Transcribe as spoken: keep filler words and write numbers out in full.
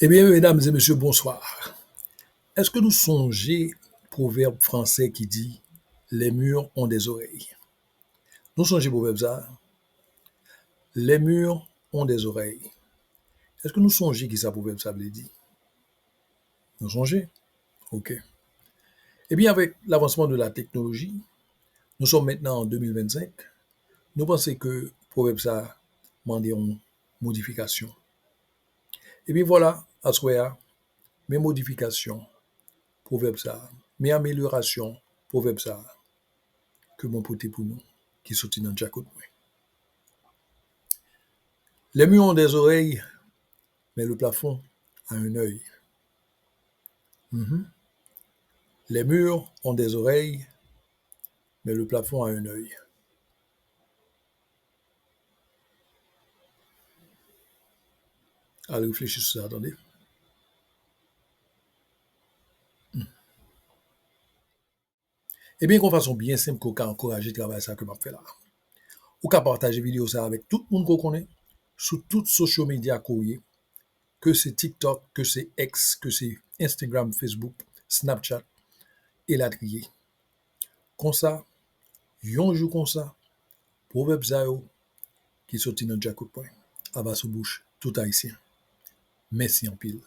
Ebyen, medam e mesye, bonswa. Èske nou sonje pwovèb fransè ki di, les murs ont des oreilles? Nou sonje pwovèb sa? Les murs ont des oreilles. Èske nou sonje ki sa pwovèb sa vle di? Nou sonje? Ok. Ebyen, avèk lavansman de la teknoloji, nous sommes maintenant en deux mille vingt-cinq, nou panse ke pwovèb sa mande yon modifikasyon. Ebyen vwala, aswè a, men modifikasyon pwovèb sa, men amelyorasyon pwovèb sa ke mwen pote pou nou, ki soti nan djakout mwen. Les murs ont des oreilles, mais le plafond a un œil. Mhm. Les murs ont des oreilles, mais le plafond a un œil. Al reflechi sou sa, tande. Hmm. Ebyen, gon fason byen senp ke w ka ankouraje travay sa ke m ap fè la. Ou ka pataje videyo sa avèk tout moun ke w konnen, sou tout social media ke w ye, ke se TikTok, ke se X, ke se Instagram, Facebook, Snapchat, elatriye. Konsa, yon jou konsa, pwovèb sa yo ki soti nan djakout mwen ava sou bouch tout Ayisyen. Mèsi anpil.